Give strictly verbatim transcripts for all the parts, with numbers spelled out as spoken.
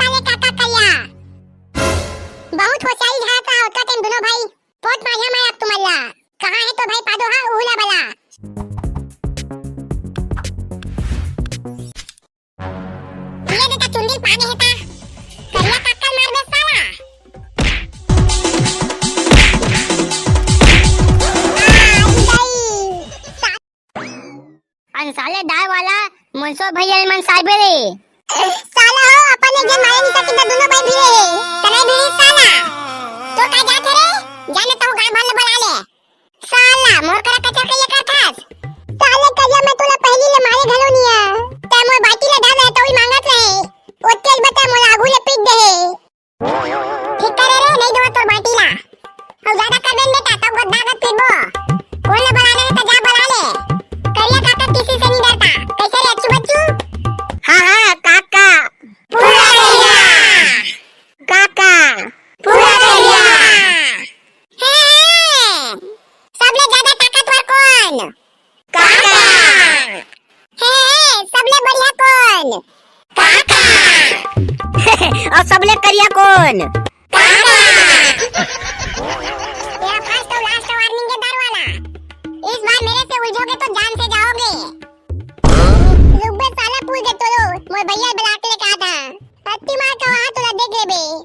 साले काका करिया। बहुत होशियारी झाड़त रहा होता तुम दोनों भाई। बहुत मारिया मैं अब तुमन ला। कहाँ है तो भाई पादो हा उहला बला। ये बेटा चुंदी पागे है ता। करिया काका मार बे साला। आ, गई। सा- अन साले दाय वाला मनसो भैया मन साइबे रे। साला हो, अपन ने जे मारे निशा कितना दोनों भाई भिड़े हे। तने भिड़ी साला। तो का जात रे? जाने तो गांव भर ले बुला ले। साला, मोर करा कचर के ये करथस। साले करिया मैं तोला पहली ले मारे घलो निया। तै मोर बाटी ले डाल रहे तो ही मांगत रहे। ओ तेल बता मोला आगू ले पीट दे हे। ठीक करे रे, नहीं देवा तोर बाटी ला। अब ज्यादा कर बेन बेटा, तब गद्दा गद फिरबो। कौन ले बुलाने है तो जा बुला ले। करिया काका किसी से नहीं डरता। कैसे रे अच्छू बच्चू? हाँ, हाँ, काका। पूरा करिया। काका। पूरा करिया। हे, हे, सबले ज्यादा ताकतवर कौन? काका। हे, हे, सबले बढ़िया कौन? काका। और सबले करिया कौन? काका। मेरा first और last warning है डर वाला। इस बार मेरे से उलझोगे तो जान से जाओगे। रुक बे साला, पूछ दे तो लो। मोर भैया बुला के लेके आता। अत्ती मार का वहाँ तोला देख लेबे।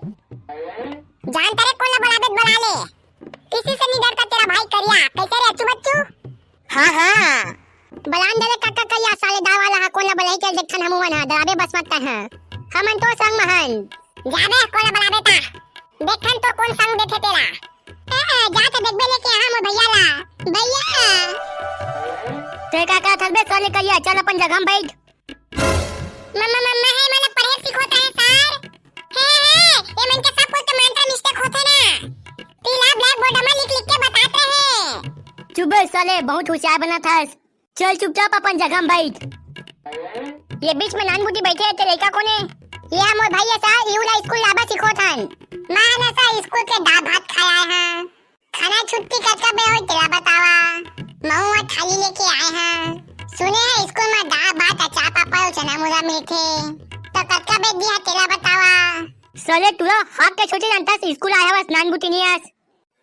जान तेरे कोला बुला दे, बुला ले। किसी से नहीं डरता तेरा भाई करिया। कैसे रे अच्छू बच्चू? हाँ, हाँ। बलान दे रे काका करिया, साले दाव वाला हा, कोला बुलाई चल देखन हमू मन हा, डराबे बस मत कर हा। हमन तो संग महन। जाबे कोला बुला बेटा। देखन तो कौन संग देथे तेरा। ए, ए, जा तो देखबे लेके यहाँ मोर भैया ला। भैया। ते का का थलबे साले करिया, चल अपन जगह में बैठ। मम्मा, मम्मा है, मतलब पढ़े सिखोत रहे सर। हे, हे, ये मन के सब कुछ तो मंत्र mistake होथे ना। पीला blackboard में लिख लिख के बतात रहे। चुप बे साले, बहुत होशियार बनत हस। चल चुपचाप अपन जगह में बैठ। ये बीच में नान बूटी बैठे हे, ते लइका कोने? ये मोर भाई है सर, इहू ला स्कूल लाबा सिखोत हन। मैं ना सर स्कूल के दाल भात खाया है। खाना छुट्टी कतका बे होय तेला बतावा। महू ह थाली लेके आए हन। सुने ह स्कूल म दाल भात, अचार पापड़ अउ चना मुरा मिलथे। त कतका बे दिहा तेला बतावा। साले टूरा, हाथ के छूचे जानथस, स्कूल आए हवस नान बूटी नइ आस।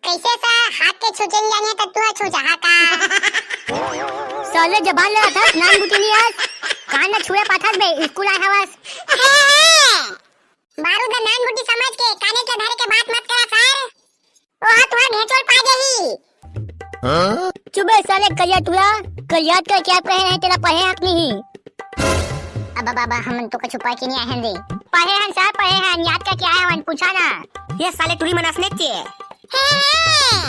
कइसे सर, हाथ के छूचे नइ जाने त तू ह छू जाहा का? साले जबान लड़ाथस, नान बूटी नइ आस। कान न छुए पाथस बे, स्कूल आए हवस। हे, हे, बारूद ल नान बूटी समझ के काने के धरे के बात मत करा सर। ओह तुहर घेचोल पा जही। हाँ? चुप बे साले करिया टूरा, करिया का क्या कहे रहे तेला पढ़े हक नहीं? अब बाबा हमन तो कछु पढ़ के नहीं आए हन रे। पढ़े हन सर, पढ़े हन, याद करके आए हन, पूछा ना। ये साले टूरी मन असने के। हे, हे,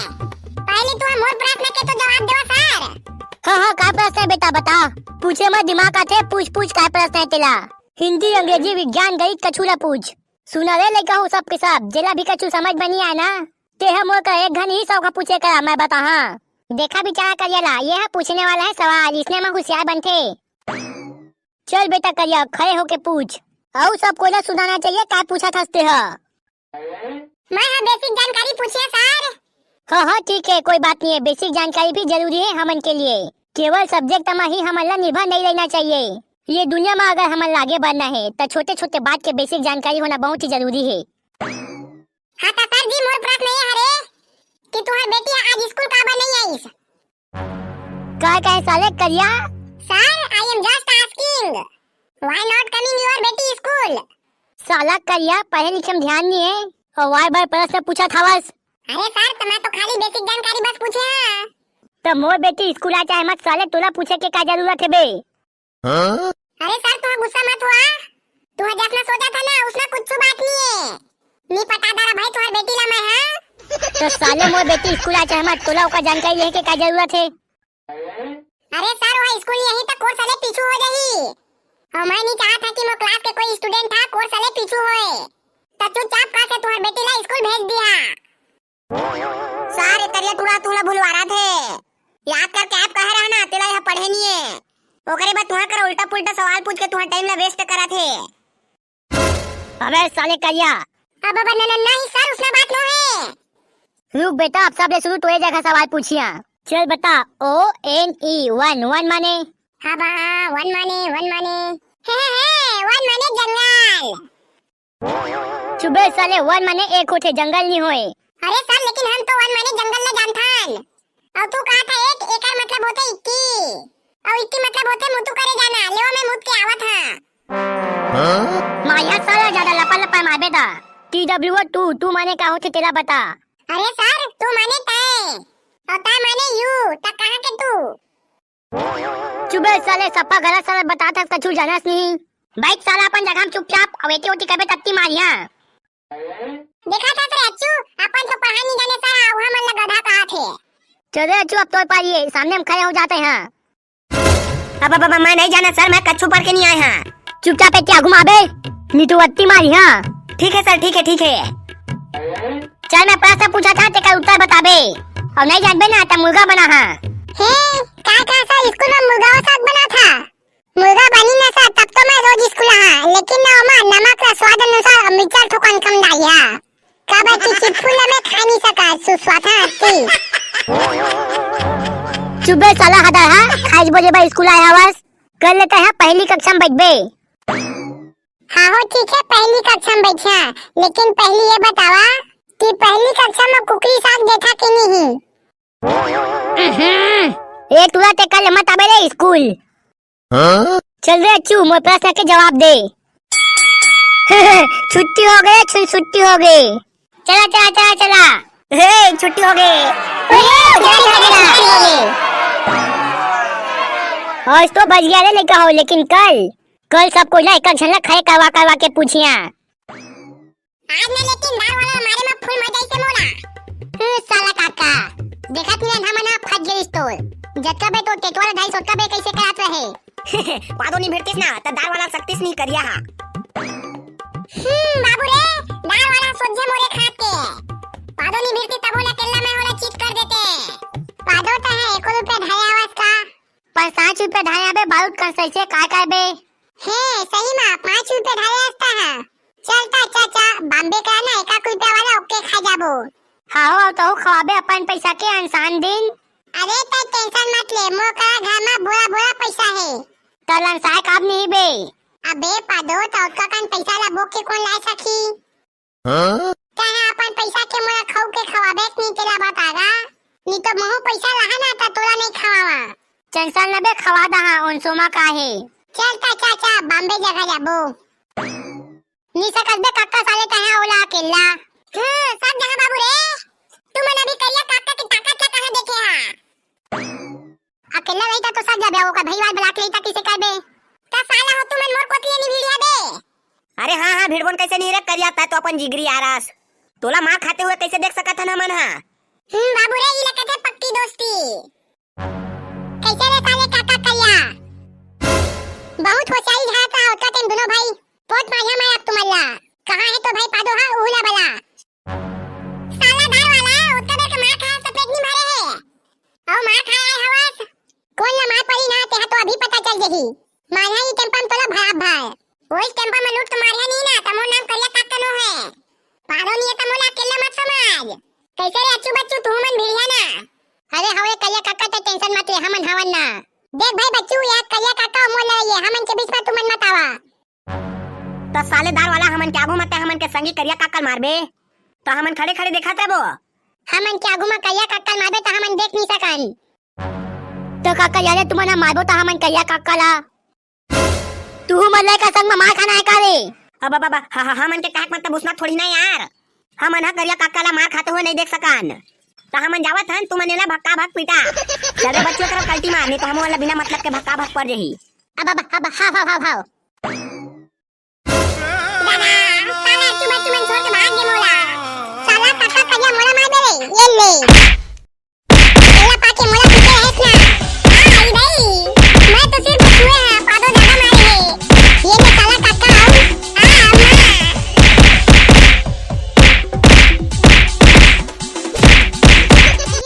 पहले तू मोर प्रश्न के तो जवाब देवा सर। हाँ, हाँ, का प्रश्न है बेटा, बता। पूछे म दिमाग आथे, पूछ, पूछ, का प्रश्न है तेला? हिंदी, अंग्रेजी, विज्ञान, गणित, कछु ला पूछ। सुना रे लइका हो सब के सब, जेला भी कछु समझ म नइ आए ना, तेहा मोर करा एक घन ही सौ का पूछे करा, मैं बताहा। देखा बिचारा करिया ला, ये ह पूछने वाला है सवाल, इसने म होशियार बनथे। चल बेटा करिया, खड़े होके पूछ। अउ सब कोई ला सुनाना चाहिए, काय पूछा था तेहा? मैं ह basic जानकारी पूछे सर। हाँ, हाँ, ठीक है, कोई बात नहीं है, basic जानकारी भी जरूरी है हमन के लिए। केवल subject म ही हमन ला निर्भर नहीं रहना चाहिए। ये दुनिया म अगर हमन ला आगे बढ़ना है, त छोटे-छोटे बात के basic जानकारी होना बहुत ही जरूरी है। हाँ, त सर जी, मोर प्रश्न ये हरे कि तुहर बेटी आज स्कूल काबर नहीं आइस? काय कहे साले करिया? Sir, I am just asking. Why not coming your बेटी स्कूल? साला करिया, पढ़े लिखे में ध्यान नहीं है और बार बार प्रश्न पूछत हवस। अरे सर, त मैं तो खाली basic जानकारी बस पूछे हाँ। त मोर बेटी स्कूल आ चाहे मत, साले तोला पूछे के का जरूरत है बे? हाँ? अरे सर, तुहा गुस्सा मत हुआ। तुहा जसना सोचा था ना, उसना कुछ बात नहीं है। नहीं पता दारा भाई, तुहार बेटी ला मैं, हाँ? तो साले मोर बेटी स्कूल आ चाहे मत, तोला ओकर जानकारी लेहे के का जरूरत है? अरे सर, वो स्कूल यही तक कोर्स ले पीछू हो जाही। और मैं नहीं चाहत था कि मोर क्लास के कोई स्टूडेंट था कोर्स ले पीछू होए। त चुपचाप कल से तुहार बेटी ला स्कूल भेज दिया। सारे तरिया टूरा तुला भुलवारा थे। याद करके आप कहे रहा ना, तेला यह पढ़े नहीं है। ओकरे बाद तुहा कर उल्टा पुल्टा सवाल पूछ के तुहा टाइम ला वेस्ट करा थे। अबे साले करिया। अब अब न, न, नहीं सर, उसना बात नो है। रुक बेटा, अब सबले शुरू तोरे जगह सवाल पूछिया। चल बता, ओ एन ई वन, वन माने? हाँ बा, वन माने, वन माने। हे, हे, हे, वन माने जंगल। बे साले, वन माने एक होथे, जंगल नहीं होए। अरे सर, लेकिन हम तो वन माने जंगल ल जानथन। अउ तू कहा था एक, एकर मतलब होथे इक्की। अउ इक्की मतलब होथे मुतु करे जाना। लेवा मैं मुत के आवत हां। माया साला, ज्यादा लपा लपा मारबे ता। T W O two, two माने का होथे तेला बता। अरे सर, two माने तय। अउ तय माने you, त कहां के तू? चुप बे साले, सप्पा गलत सलत बतात हस, कछु जानस नहीं। बैठ साला अपन जगह में चुपचाप, अउ एती ओती कबे तत्ती मारिया। देखा था रे अच्छू, अपन तो पढ़ा नहीं जाने साला, उहा मन ला गधा कहा थे। चल रे अच्छू, अब तोर पारी हे, सामने में खड़े हो जाते हैं। अब, अब, अब मैं नहीं जाना सर, मैं कछु पढ़ के नहीं आया हां। चुपचाप एती आगू में आबे, नहीं तो अत्ती मारिया। ठीक है सर, ठीक है, ठीक है। चल, मैं प्रश्न पूछा था, तेकर उत्तर बताबे, अउ नहीं जानबे ना, त मुर्गा बना हां। हे, का, का सर, स्कूल में मुर्गा साग बना था? मुर्गा बनी ना सर, तब तो मैं रोज स्कूल आहा, लेकिन ना ओमा नमक ला स्वाद अनुसार अउ मिर्चा थोकन कम डालिया। काबर कि चिटफुल ला मैं खा नहीं सका, सुस्वाद हा अति। चुप बे साला हदर हा, खाइस बोले बा स्कूल आए हवस, कर लेते हैं पहली कक्षा में बैठबे। हाँ हो ठीक है, पहली कक्षा में बैठिया, लेकिन पहली ये बतावा कि पहली कक्षा में कुकरी साग देथा कि नहीं? अहं, ए टूरा ते कल मत आबे रे स्कूल। हाँ? चल रे अच्छू, मोर प्रश्न के जवाब दे। छुट्टी हो गई, छु-, छुट्टी हो गई। चला, चला, चला, चला। हे, छुट्टी हो गई। ए, चला, चला, चला, छुट्टी हो गई। आज तो बच गया रे लइका हो, लेकिन कल, कल सब कोई ना एक एक झन ला खड़े करवा करवा के पूछिया। आज ना लेकिन दार वाला मारे में फुल मजा आइसे मोला। हम्म, साला काका, देखत नहीं अंधा मना फट गइस तोर। जतका बे तोर टेटवा ला धाइस ओतका बे कइसे करत रहे। पादो नहीं भिड़तिस ना, त दार वाला सकतिस नहीं करिया हा। हम्म, बाबू रे, दार वाला सोझे मोरे खात के। पादो नहीं भिड़तिस तभो ला केल्ला में होला चीत कर देते। पादो त है, एको रुपया धरे आवस का? पर साठ रुपया धरे आबे, बारूद कस सइसे काय करबे? हे, सही मा, पाँच रुपया धरे आस्ता है। चल ता चाचा, बॉम्बे का ना एक आध रुपया वाला ओके खा जाबो। हाँ हो, तहू खवाबे अपन पैसा के अनसान दिन। अरे, तै tension मत ले, मोर करा घर मा बोरा बोरा पैसा हे। त लनसाय काब नहीं बे? अबे पादो, त ओतका कन पैसा ला बोक के कोन लाय सकही? हाँ? तैं हा अपन पैसा के मोला खऊ के खवाबे कि नहीं तेला बता गा। नहीं तो महू पैसा लाहा ना त तोला नहीं खवावा। Tension न बे, खवा दहा, ओन सोमा का हे। चल त चाचा, बॉम्बे जगह जाबो। नहीं सकस बे काका साले तैं हा ओला अकेला। हाँ, सब जहाँ बाबू रे। तुमन अभी करिया काका के ताकत ला कहाँ देखे हा? अकेला रही त तो सज जाबे, ओकर भाई वाल बुला के लेता किसे करबे? त साला हो तुमन मोर कोती नहीं भिड़िया बे। अरे हाँ, हाँ, भिड़बोन कैसे नहीं रे करिया, तै तो अपन जिगरी आरस। तोला मार खाते हुए कैसे देख सकत हन हमन हा? हम्म, बाबू रे, ई ला कथे पक्की दोस्ती। कैसे रे साले काका करिया? बहुत होशियारी झाड़त रहा होता तेन दोनों भाई। पोट मारिया मैं अब तुमन ला। कहाँ है तो भाई पादो हा, उहला बला। साला दार वाला, ओतका बेर के मार खाए से पेट नहीं भरे हे। अउ मार खाए आए हवस। कोन ला मार पड़ी ना, तेहा तो अभी पता चल जही। मारिया ही टेम्पा में तोला भराब भाई। ओइस टेम्पा में लूट के मारिया नहीं ना, त मोर नाम करिया काका नो है। पारो नहीं है त मोला अकेला मत समझ। कैसे रे अच्छू बच्चू, तू मन भिड़िया ना? अरे हवे करिया काका, ते tension मत ले, हमन हवन ना। देख भाई बच्चू, यह करिया काका मोर लड़ाई है, हमन के बीच में तुमन मत आवा। त साले दार वाला, हमन के आगू म तैं हमन के संगी करिया काका ल मारबे, त हमन खड़े खड़े देखत रहबो। हमन के आगू म करिया काका ल मारबे त हमन देख नहीं सकन। त काका यार, तुमन ह मारबो त हमन करिया काका ला। तुहू मन लइका संग म मार खाना है का रे? अब, अब, अब, ह-, ह-, हमन के कहक मतलब उसना थोड़ी ना यार। हमन ह करिया काका ला मार खाते हुए नहीं देख सकन। त हमन जावत हन, तुमन एला भक्का भक पीटा। चल रे बच्चू, एकरा कल्टी मार, नहीं त हमन ला बिना मतलब के भक्का भक पड़ जही। अब, अब, अब, हाव, हाव, हाव, हाव। दादा, साला चुमा चुमन छोड़ के भाग गे मोला। साला काका करिया मोला मार दे रे। ये ले। एला पाके मोला पीछे रहस ना। आ, आई भाई। मैं तो सिर्फ छुए हैं, पादो ज्यादा मारे है। ये ले साला काका, आओ। आ, अम्मा।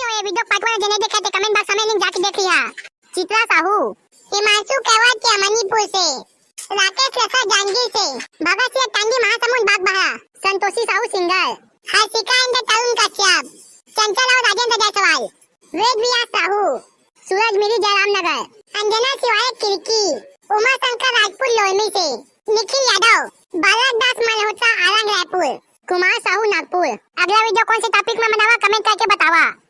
ये video part one जेने देखे ते comment box में link जाके देख लिहा। चित्रा साहू। हिमांशु केवट के मणिपुर से, राकेश लखा जांजगीर से, भगत सिंह टांगी महासमुंद बागबाहरा, संतोषी साहू सिंगर, हर्षिका and तरुण कश्यप, चंचल और राजेंद्र जायसवाल, वेद व्यास साहू, सूरज मिरी जयराम नगर, अंजना शिवाय किरकी, उमा शंकर राजपुर लोरमी से, निखिल यादव, बालक दास मल्होत्रा आरंग रायपुर, अगला वीडियो कौन से टॉपिक में बनावा, कमेंट करके बतावा।